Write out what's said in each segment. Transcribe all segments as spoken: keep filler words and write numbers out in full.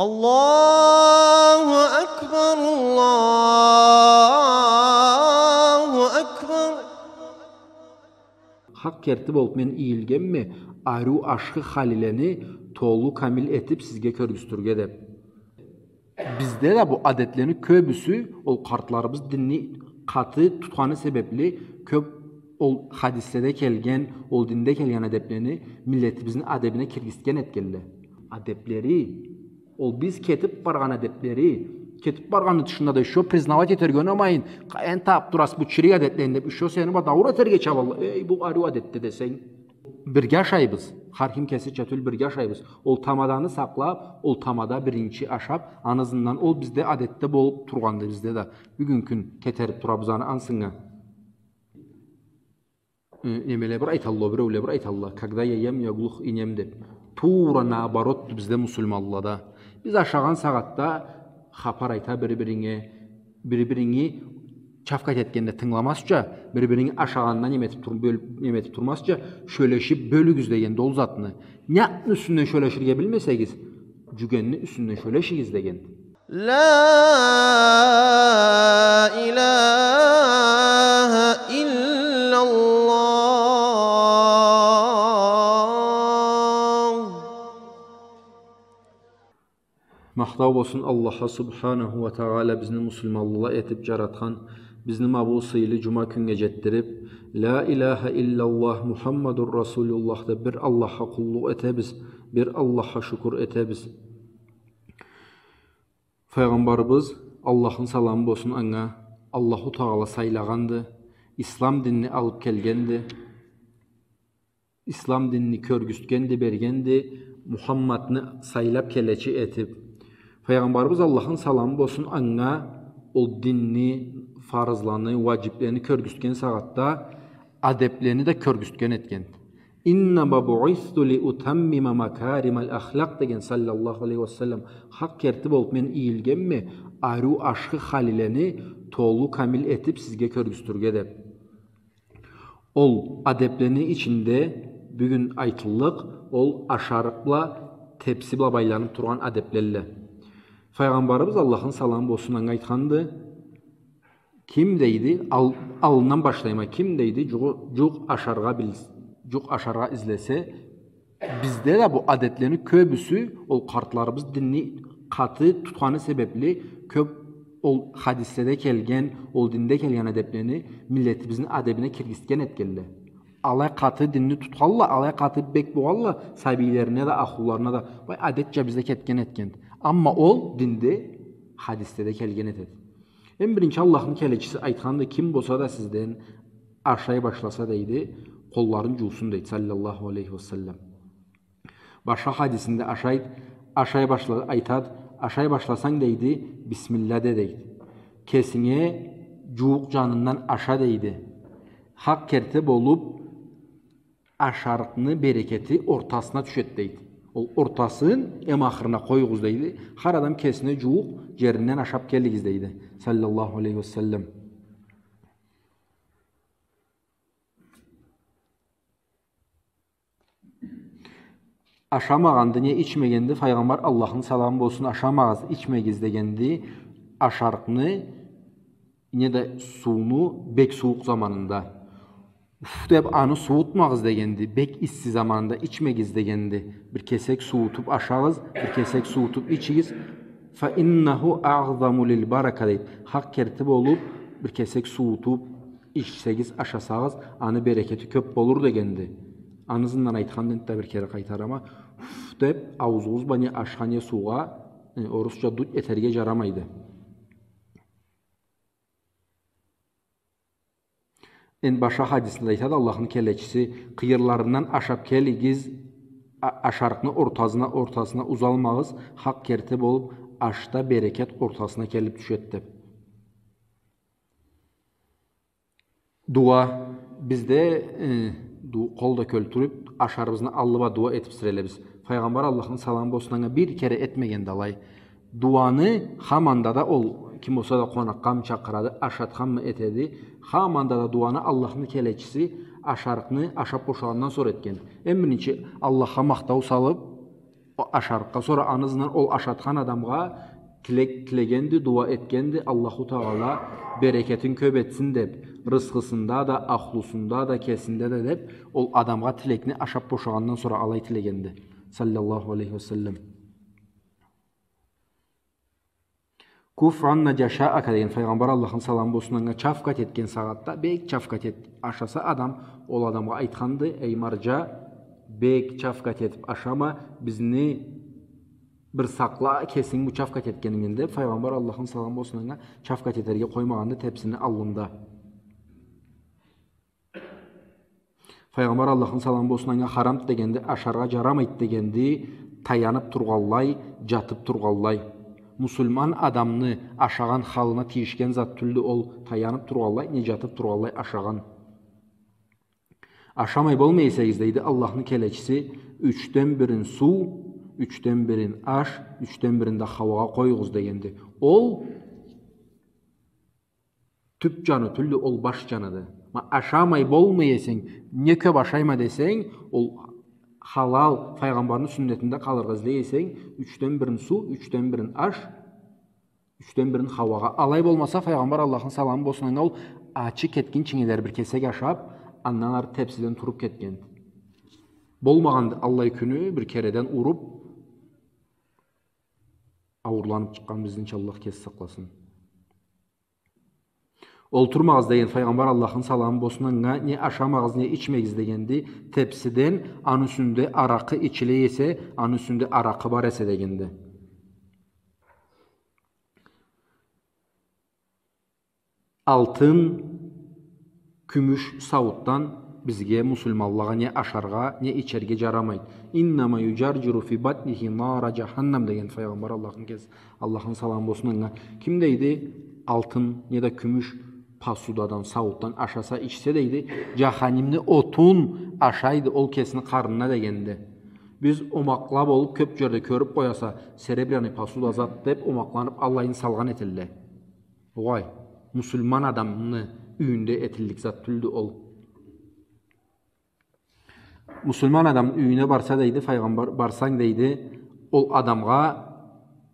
الله أكبر، الله أكبر. Хакъ керти болуп мен ийилгенме, ариу ашхы халилени толу камил этип сизге кёргюзтюрге деп. Бизде да бу адетлени кёбюсю, ол къартларыбыз динни къаты тутханы себепли, кёп ол хадиследе келген, ол динде келген адеплени миллетибизни адебине киргизтген этгенле. Адеплери, ол биз кетип баргъан адеплери, кетип баргъанны тышында да ещё признавать этерге унамайын, къайдан таап тураса бу чирик адетлени деп, ещё сени бла дауур этерге чабалла. Эй, бу ариу адетди десенг. Бирге ашайбыз. Хар ким кесича тюл бирге ашайбыз. Ол тамаданы сакълап, ол тамада биринчи ашап, аны ызындан ол бизде адетде болуп тургъанды бизде да. Бюгюн кюн кетерип турабыз аны ансынга. Э, немеле бир айталла, биреуле бир айталла, когда я ем, я глух и нем деп. Туура наоборотду бизде муслиманлада. Биз ашагъан сагъатда хапар айта бир-биринге, бир-биринги чавкать этгенде тынгыламазча, бир-биринги ашагъанына неметип тур-, бёл-, неметип турмазча, шёлешип бёлюгюз дегенди ол затны. Не затны юсюнден шёлеширге билмесегиз, джюгенни юсюнден шёлешигиз дегенди. لا إله إلا الله. Махтау болсун Аллахха субханаху уа тагъала, бизни муслиманла этип джаратхан, бизни ма бу сыйлы джума кюннге джетдирип, لا إله إلا الله محمد رسول الله деп бир Аллахха къуллукъ этебиз, бир Аллахха шукур этебиз. Файгъамбарыбыз, Аллахны саламы болсун анга, Аллаху тагъала сайлагъанды, ислам динни алып келгенди. Ислам динни кёргюзтгенди, бергенди, Мухаммадны сайлап келечи этип. Файгъамбарыбыз, Аллахны саламы болсун анга, ол динни, фарызланы, уаджиблени кёргюзтген сагъатда адеблени да кёргюзтген этген. إنما بعثت لأتمم مكارم الأخلاق деген, саллаллаху алейхи уа саллам, хакъ керти болуп мен ийилгенме, ариу ашхы халилени толу камил этип сизге кёргюзтюрге деп. Ол адеблени ичинде бюгюн айтыллыкъ, ол ашарыкъ бла, тепси бла байланып тургъан адеблелле. Файгъамбарыбыз, Аллахны саламы болсун анга, айтханды, ким дейди, ал-, аллындан башлайма, ким дейди, джугъу-, джукъ ашаргъа бил-, джукъ ашаргъа излесе, бизде да бу адетлени кёбюсю, ол къартларыбыз динни къаты тутханы себепли, кёп ол хадиследе келген, ол динде келген адеблени миллетибизни адебине киргизтген этгенле. Алай къаты динни тутханла, алай къаты бек болгъанла, сабийлерине да, ахлуларына да, бай адетча бизде кетген этген. Амма ол динде, хадиследе келген этеди. Эм биринчи Аллахны келечиси айтханды, ким болса да сизден ашай башласа, дейди, къолларын джуусун, дейди, саллаллаху алейхи уа саллам. Башха хадисинде ашай, ашай башла-, айтад, ашай башласанг, дейди, бисмилла де, дейди. Кесинге джууукъ джанындан аша, дейди. Хакъ керти болуп, ашарыкъны берекети ортасына тюшед, дейди. Ол ортасын эм ахырына къоюгъуз, дейди. Хар адам кесине джууукъ джеринден ашап келигиз, дейди. Саллаллаху алейхи уа саллам. Ашамагъанды, не ичмегенди, Файгъамбар, Аллахны саламы болсун, ашамагъыз, ичмегиз дегенди, ашарыкъны, не да сууну бек сууукъ заманында. Уф деп, аны суутмагъыз дегенди, бек исси заманында ичмегиз дегенди. Бир кесек суутуп ашагъыз, бир кесек суутуп ичигиз. فإنه أعظم للبركة, дейди. Хакъ керти болуп, бир кесек суутуп ичсегиз, ашасагъыз, аны берекети кёп болур дегенди. Аны ызындан айтханды, энтда бир кере къайтарама. Уф деп, аузугъуз бла не ашха, не суугъа, э, орусча дуть этерге джарамайды. Эм башха хадисинде айтады Аллахны келечиси, къыйырларындан ашап келигиз, а-, ашарыкъны ортасына, ортасына узалмагъыз, хакъ керти болуп, ашда берекет ортасына келип тюшед деп. Дуа. Бизде, э, ду-, къол да кёлтюрюп, ашарыбызны аллы бла дуа этип сирелебиз. Файгъамбар, Аллахны саламы болсун анга, бир кере этмегенди алай. Дуаны хаманда да ол, ким болса да къонакъгъамы чакъырады, ашатханмы этеди, хаманда да дуаны Аллахны келечиси ашарыкъны ашап бошагъандан сора этген. Эм биринчи Аллахха махтау салып, О ашарыкъгъа, сора аны ызындан ол ашатхан адамгъа тилек тилегенди, дуа этгенди, Аллаху Тагъала берекетин кёп этсин деп, рысхысында да, ахлусунда да, кесинде да деп, ол адамгъа тилекни ашап бошагъандан сора алай тилегенди. Саллаллаху алейхи ва саллам. «Куф анна джашаака» деген, Файгъамбар, Аллахны саламы болсун анга, чафкат этген сагъатда, бек чафкат эт, ашаса адам, ол адамгъа айтханды: «Эй марджа, бек чафкат этип ашама, бизни бир сакъла кесинги бу чафкат этгенингден», деп, Файгъамбар, Аллахны саламы болсун анга, чафкат этерге къоймагъанды тепсини аллында. Файгъамбар, Аллахны саламы болсун анга, харамды дегенди, ашаргъа джарамайды дегенди, таянып тургъанлай, джатып тургъанлай. Мусулман адамны ашагъан халына тийишген зат тюлдю ол, таянып тургъанлай, не джатып тургъанлай ашагъан. «Ашамай болмай эсегиз, — дейди Аллахны келечиси, — ючден бирин суу, ючден бирин аш, ючден бирин да хауагъа къоюгъуз», дегенди. Ол тюп джаны тюлдю, ол баш джаныды. Ма, ашамай болмай эсенг, не кёп ашайма десенг, ол халал, Файгъамбарны сюннетинде къалыргъа излей эсенг, ючден бирин суу, ючден бирин аш, ючден бирин хауагъа. Алай болмаса, Файгъамбар, Аллахны саламы болсун анга, ол ачы кетгинчинге дери бир кесек ашап, андан ары тепсиден туруп кетгенди. Болмагъанды аллай кюню, бир кереден уруп, ауурланып чыкъгъан бизнича, Аллах кеси сакъласын. «Олтурмагъыз, — деген Файгъамбар, Аллахны саламы болсун анга, — не ашамагъыз, не ичмегиз», дегенди. Тепсиден, аны юсюнде аракъы ичиле эсе, аны юсюнде аракъы бар эсе дегенди. Алтын, кюмюш сауутдан бизге, мусулманлагъа, не ашаргъа, не ичерге джарамайды. «Иннама юджарджиру фи батнихи нара джаханнам», деген Файгъамбар, Аллахны кес-, Аллахны саламы болсун анга. Ким, дейди, алтын неда кюмюш посудадан, сауутдан ашаса, ичсе, дейди, джаханимни отун ашайды ол кесини къарнына дегенди. Биз омакъла болуп кёп джерде кёрюп къояса, серебряный посуда зат деп, омакъланып, аллайын салгъан этелле. Огъай, мусулман адамны юйюнде этиллик зат тюлдю ол. Мусулман адамны юйюне барса, дейди, Файгъамбар, барсанг, дейди, ол адамгъа,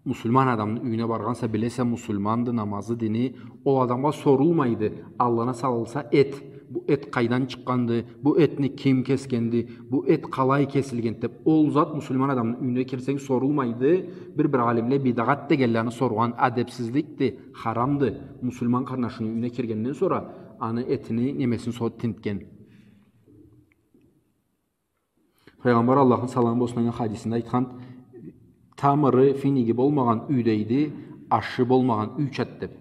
мусулман адамны юйюне баргъанса, билесе, мусулманды, намазы, дини, ол адамгъа сорулмайды, аллына салылса эт, бу эт къайдан чыкъгъанды, бу этни ким кесгенди, бу эт къалай кесилгенди деп, ол зат мусулман адамны юйюне кирсенг сорулмайды. Бир-бир алимле бидагъат дегенлени соргъан, адепсизликди, харамды, мусулман къарнашыны юйюне киргенден сора аны этини, немесин со-, тинтген. Файгъамбар, Аллахны саламы болсун анга, хадисинде айтхан: «Тамыры, финиги болмагъан юй, — дейди, — ашы болмагъан юй чат», деп.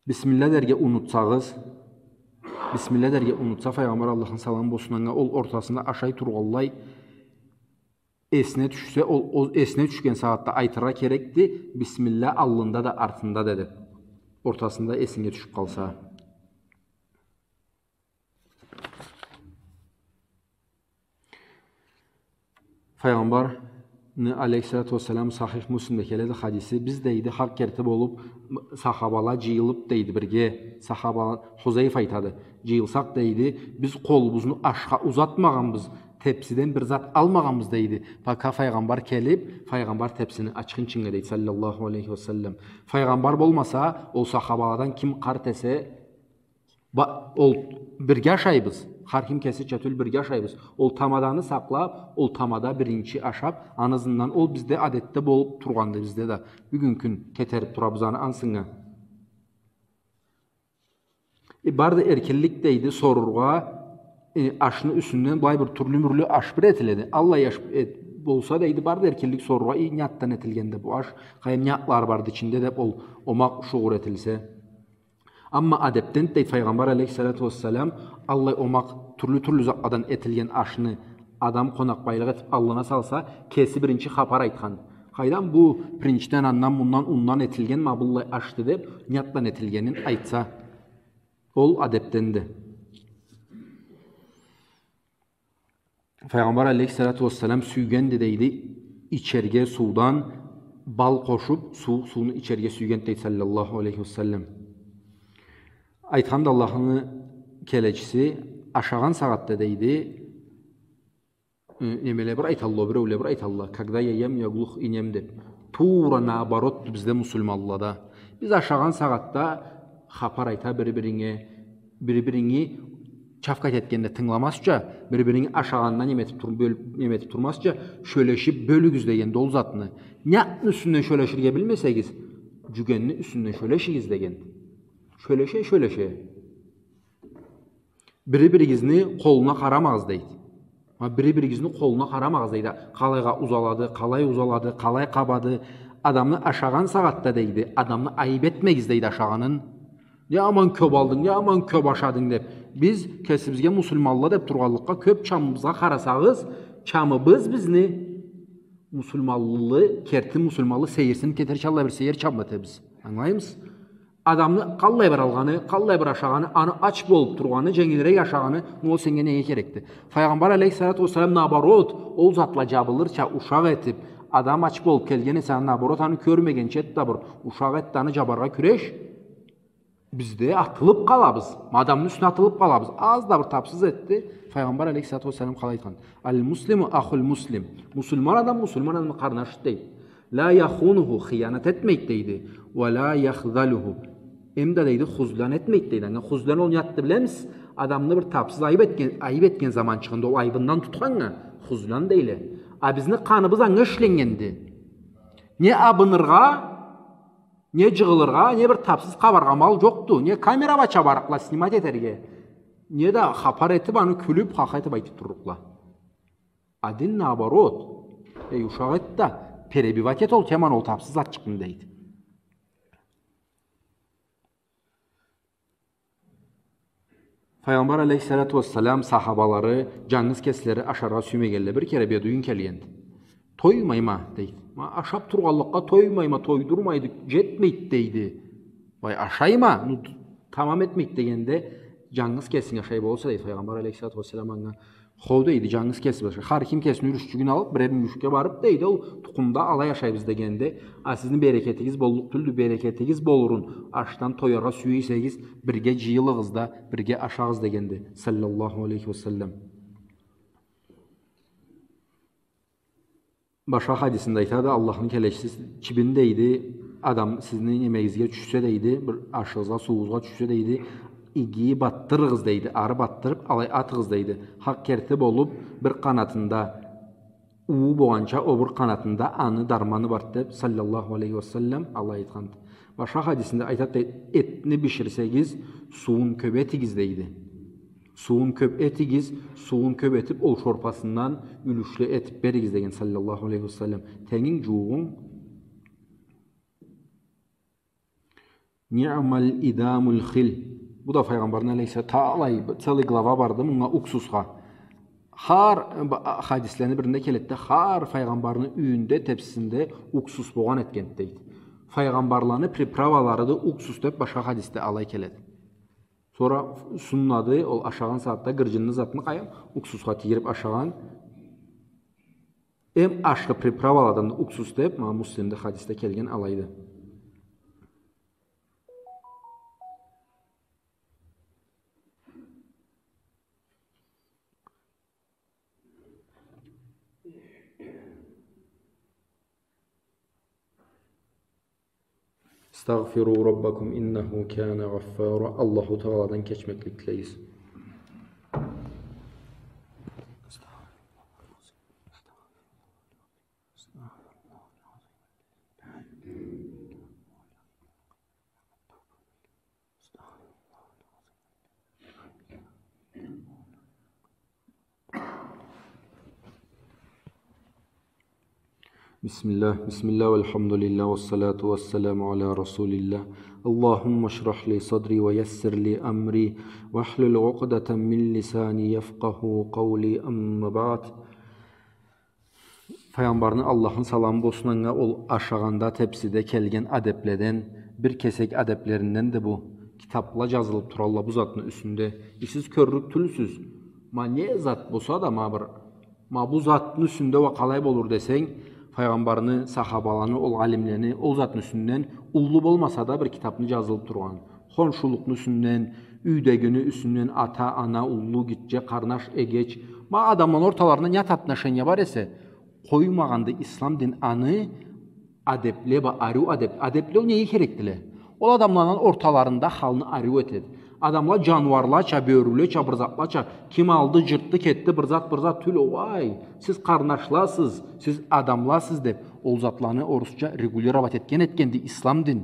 Бисмилла дерге унутсагъыз, бисмилла дерге унутса Файгъамбар, Аллахны саламы болсун анга, ол ортасында ашай тургъанлай эсине тюшсе, ол, ол эсине тюшген сагъатда айтыргъа керекди: «Бисмилла аллында да, артында да», деп. Ортасында эсинге тюшюп къалса. Файгъамбарны, алейхиссалату уассалам, Сахих Муслимде келеди хадиси: «Биз, — дейди, — хакъ керти болуп, сахабала джыйылып, — дейди, — бирге, сахабала, Хузайфа айтады, джыйылсакъ, — дейди, — биз къолубузну ашха узатмагъанбыз, тепсиден бир зат алмагъанбыз, — дейди, — пока Файгъамбар келип, Файгъамбар тепсини ачхынчынга», дейди, саллаллаху алейхи ва саллам. Файгъамбар болмаса, ол сахабаладан ким къарт эсе, Ба-, ол бирге ашайбыз. Хар ким кесича тюл, бирге ашайбыз. Ол тамаданы сакълап, ол тамада биринчи ашап, аны ызындан ол бизде адетде болуп тургъанды, бизде да. Бюгюн кюн кетерип турабыз аны ансынга. Э, барды эркинлик, дейди, сорургъа, э, ашны юсюнден былай бир тюрлю-мюрлю аш бир этиледи. Аллай аш эт-, болса, дейди, барды эркинлик сорургъа, э, не атдан этилгенди бу аш, къайым не атлары барды ичинде деп, ол омакъ шугъур этилсе. Амма адепден, дейди, Файгъамбар алейхиссалату уассалам, аллай омакъ тюрлю-тюрлю затладан этилген ашны адам къонакъбайлыкъ этип аллына салса, кеси биринчи хапар айтхан. Къайдан бу пиринчден, андан, мундан, ундан этилген ма быллай ашды деп, не атдан этилгенин айтса, ол адепденди. Файгъамбар алейхиссалату уассалам сюйгенди, дейди, ичерге суудан бал къошуп, сууукъ сууну ичерге сюйгенди, дейди, саллаллаху алейхи ва саллам. Айтханды Аллахны келечиси, ашагъан сагъатда, дейди, э, немеле бир айталла, биреуле бир айталла, «Когда я ем, я глух и нем» деп. Туура наоборотду бизде, муслиманлада. Биз ашагъан сагъатда хапар айта бир-биринге, бир-биринги чавкать этгенде тынгыламазча, бир-биринги ашагъанына неме этип тур-, бёл-, неме этип турмазча, шёлешип бёлюгюз дегенди ол затны. Не затны юсюнден шёлеширге билмесегиз, джюгенни юсюнден шёлешигиз дегенди. Шёлеше, шёлеше. Бири-биригизни къолуна къарамагъыз, дейди. Ма бири-биригизни къолуна къарамагъыз, дейди. Къалайгъа узалады, къалай узалады, къалай къабады. Адамны ашагъан сагъатда, дейди, адамны айып этмегиз, дейди, ашагъанын. Не аман кёп алдынг, не аман кёп ашадынг деп. Биз кесибизге муслиманла деп тургъанлыкъгъа, кёп чамыбызгъа къарасагъыз, чамыбыз бизни муслиманлы, керти муслиманлы сейирсинип кетерча аллай бир сейир чамы этебиз. Ангылаймысыз? Адамны къаллай бир алгъаны, къаллай бир ашагъаны, аны ач болуп тургъаны, дженгилирек ашагъаны, ну, ол сеннге неге керекди? Файгъамбар алейхиссалату уассалам, наоборот, ол затла джабылырча ушакъ этип, адам ач болуп келген эсе, наоборот, аны кёрмегенча эт да бир ушакъ эт да, аны джабаргъа кюреш. Биз да атылып къалабыз. Адамны юсюне атылып къалабыз. Аз да бир тапсыз этди. Файгъамбар алейхиссалату уассалам къалай айтхан? «Аль-муслиму ахуль-муслим». Муслиман адам муслиман адамны къарнашы, дейди. «Ла яхунуху», хыянат этмейди, дейди. «Ва ла яхзалуху». Эм да, дейди, хузлан этмейди, дейди. Анга хузлан ол не затды билемисиз? Адамны бир тапсыз айып этген, айып этген заманчыгъында ол айыбындан тутханнга хузлан дейле. А бизни къаныбыз анга ишленнгенди. Не абыныргъа, не джыгъылыргъа, не бир тапсыз къабаргъа амал джокъду. Не камера бла чабарыкъла снимать этерге, не да хапар этип, аны кюлюп, хахай этип айтып турлукъла. А дин наоборот. Эй, ушакъ эт да, перебивать эт ол теманы, ол тапсыз затчыкъны, дейди. Файгъамбар алейхиссалату уассалам сахабалары джангыз кеслери ашаргъа сюймегенле. Бир кере бедуин келгенди. «Тоймайма», дейди. «Ма ашап тургъанлыкъгъа тоймайма, тойдурмайды, джетмейди», дейди. «Вай, ашайма, ну, тамам этмейди», дегенде, «Джангыз кесинг ашай болса», дейди Файгъамбар алейхиссалату уассалам анга. «Хоу», дейди, «джангыз кесим ашай». Хар ким кесини юлюшчюгюн алып, бирер мюйюшге барып, дейди, ол тукъумда алай ашайбыз дегенде, «А сизни берекетигиз боллукъ тюлдю, берекетигиз болурун, ашдан тояргъа сюе эсегиз, бирге джыйылыгъыз да, бирге ашагъыз», дегенди, саллаллаху алейхи ва саллам. Башха хадисинде айтады, Аллахны келечиси, чибин, дейди, адам сизни немегизге тюшсе, дейди, бир ашыгъызгъа, суугъузгъа тюшсе, дейди, иги батдырыгъыз, дейди, ары батдырып, алай атыгъыз, дейди. Хакъ керти болуп, бир къанатында уу болгъанча, о бир къанатында аны дарманы барды, деп, саллаллаху алейхи ва саллам, алай айтханды. Башха хадисинде айтады, дейди, этни биширсегиз, сууун кёп этигиз, дейди. Сууун кёп этигиз, сууун кёп этип, ол шорпасындан юлюшле этип беригиз деген, саллаллаху алейхи ва саллам. Тенг, джуугъунг. Ниъмаль идамуль хиль. Бу да Файгъамбарны алейхиссалам, талай, целый глава барды мунга, уксусха. Хар, ба-, хадислени биринде келеди да, хар Файгъамбарны юйюнде, тепсисинде уксус болгъан этгенди, дейди. Файгъамбарланы приправаларыды уксус деп башха хадисде алай келеди. Сора суннады, ол ашагъан сагъатда гырджынны затны къайын уксусха тийдирип ашагъан. Эм ашхы приправаладан да уксус деп, ма, Муслимде хадисде келген алайды. استغفروا ربكم إنه كان غفارا. Аллаху Тааладан кечмеклик тилейбиз. بسم الله، بسم الله والحمد لله والصلاة والسلام على رسول الله. اللهم اشرح لي صدري ويسر لي أمري واحلل عقدة من لساني يفقهوا قولي. أما بعد. Файгъамбарны, Аллахны саламы болсун анга, ол ашагъанда тепсиде келген адепледен, бир кесек адеплеринденди бу. Китапла джазылып туралла бу затны юсюнде. Э, сиз кёрлюк тюлсюз. Ма не зат болса да, ма бир, ма бу затны юсюнде уа къалай болур десенг, Файгъамбарны, сахабаланы, ол алимлени, ол затны юсюнден уллу болмаса да бир китапны джазылып тургъан. Хоншулукъну юсюнден, юйдегини юсюнден, ата, ана, уллу, гитче, къарнаш, эгеч, Ма адамланы орталарында не отношение бар эсе, къоймагъанды ислам дин аны адепле ба, ариу адеп-, адепле ол неге керекдиле? Ол адамланы орталарында халны ариу этеди. Адамла джаныуарлача, бёрюлеча, бир затлача, ким алды, джыртды, кетди, бир зат, бир зат тюл, огъай, сиз къарнашласыз, сиз адамласыз деп, ол затланы орусча регулировать этген этгенди ислам дин.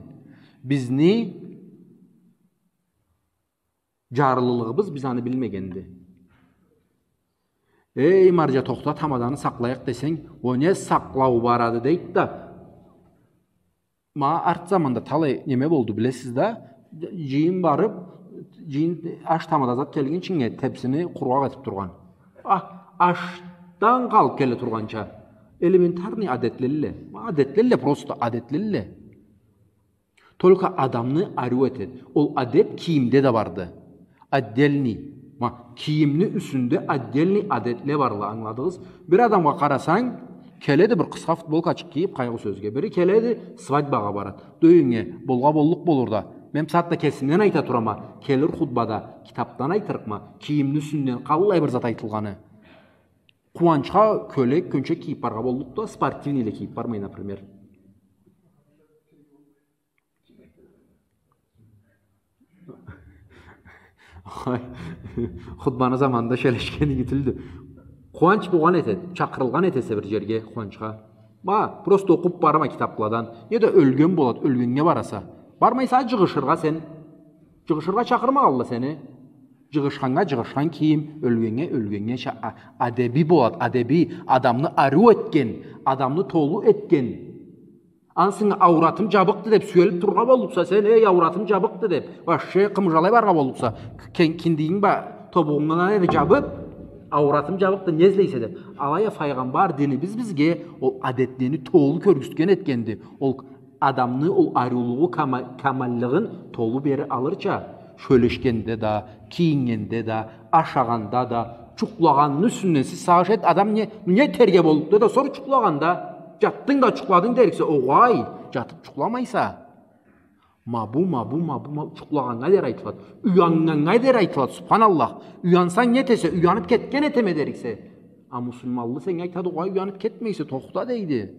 Бизни джарлылыгъыбыз биз аны билмегенди. Эй, марджа, тохта, тамаданы сакълайыкъ десенг, о не сакълау барады дейди да. Ма арт заманда талай неме болду, билесиз да, джыйын барып, джыйын аш тамада зат келгинчинге тепсини къургъакъ этип тургъан. А, ашдан къалып келе тургъанча. Элементарный адетлелле. Ма адетлелле, просто адетлелле. Только адамны ариу этеди. Ол адеп кийимде да барды. Отдельный. Ма, кийимни юсюнде отдельный адетле барла, ангыладыгъыз? Бир адамгъа къарасанг, келеди бир къысха футболкачыкъ кийип, къайгъы сёзге. Бири келеди, свадьбагъа барады. Тёлюнге, болгъа боллукъ болур да. Мен бусагъатда кесимден айта турама, келир хутбада, китапдан айтырыкъма, кийимни юсюнден къаллай бир зат айтылгъаны. Къууанчха кёлек, кёнчек кийип баргъа боллукъ да, спортивныйле кийип бармай, например. Хутбаны заманында шёлешгени тюлдю. Къууанч болгъан этеди, чакъырылгъан этесе бир джерге къууанчха. Ма, просто окъуп барма китапладан. Неда ёлген болад, ёлгеннге бараса. Бармайса джыгъышыргъа сен. Джыгъышыргъа чакъырмагъанла сени. Джыгъышханнга джыгъышхан кийим, ёлгеннге ёлгеннге ча-, а-, адеби болад, адеби, адамны ариу этген, адамны толу этген. Ансы ауратым джабыкъды деп сюелип тургъа боллукъса сен, эй, ауратым джабыкъды деп, вообще къымыжалай баргъа боллукъса, кен-, киндигинг ба, тобугъунгдан эри джабып, ауратым джабыкъды, не излейсе деп. Алай а файгъамбар динибиз бизге ол адетлени толу кёргюзтген этгенди. Ол адамны ол ариулугъу, кама-, камаллыгъын толу бери алырча, шёлешгенде да, кийиннгенде да, ашагъанда да, джукълагъанны юсюнден сиз сагъыш эт, адам не, не этерге боллукъду да, сора джукълагъанда, джатдынг да джукъладынг дериксе, огъай, джатып джукъламайса. Ма бу, ма бу, ма бу, ма бу, джукълагъаннга дери айтылад. Уяннганнга дери айтылад, субханаллах. Уянсанг не этесе, уянып кетген этеме дериксе. А муслиманлы сеннге айтады, огъай, уянып кетмейсе, тохта дейди.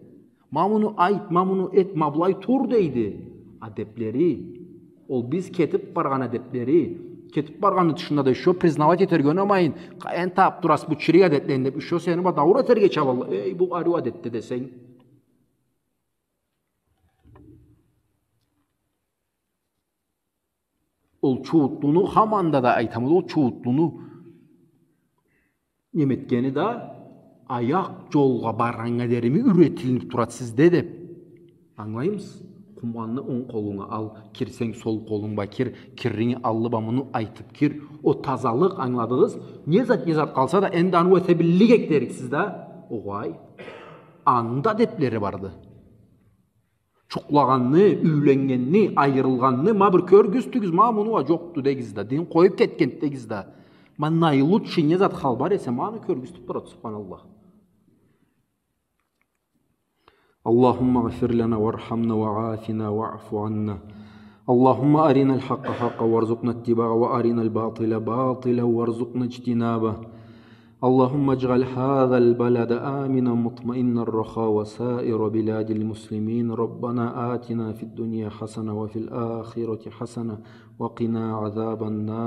Ма муну айт, ма муну эт, ма былай тур дейди. Адеплери. Ол биз кетип баргъан адеплери. Кетип баргъанны тышында да ещё признавать этерге унамайын. Къайдан табып тураса бу чирик адетлени деп, ещё сени ба дауур этерге чабалла. Эй, бу ариу адетди десенг. Ол чууутлуну хаманда да айтама, ол чууутлуну неме этгени да, аякъ джолгъа баргъаннга дерими юретилинип турад сизде деп. Ангылаймысыз? Къумгъанны онг къолунга ал, кирсенг сол къолунг ба кир, кирринги аллы ба муну айтып кир. Ол тазалыкъ, ангыладыгъыз? Не зат, не зат къалса да, энди аны эте биллик эдик дериксиз да. Огъай. Аны да адеплери барды. Джукълагъанны, юйленнгенни, айырылгъанны, ма бир кёргюзтюгюз, ма муну уа джокъду дегиз да, дин къоюп кетгенди дегиз да. Ма наилучший не зат хал бар эсе, ма аны кёргюзтюп турад, субханаллах. اللهم اغفر لنا وارحمنا وعافنا واعف عنا. اللهم أرنا الحق حقا وارزقنا اتباعه وأرنا الباطل باطلا وارزقنا اجتنابه. اللهم اجعل هذا البلد آمنا مطمئنا رخاء وسائر بلاد المسلمين. ربنا آتنا في الدنيا حسنة وفي الآخرة حسنة وقنا عذاب النار.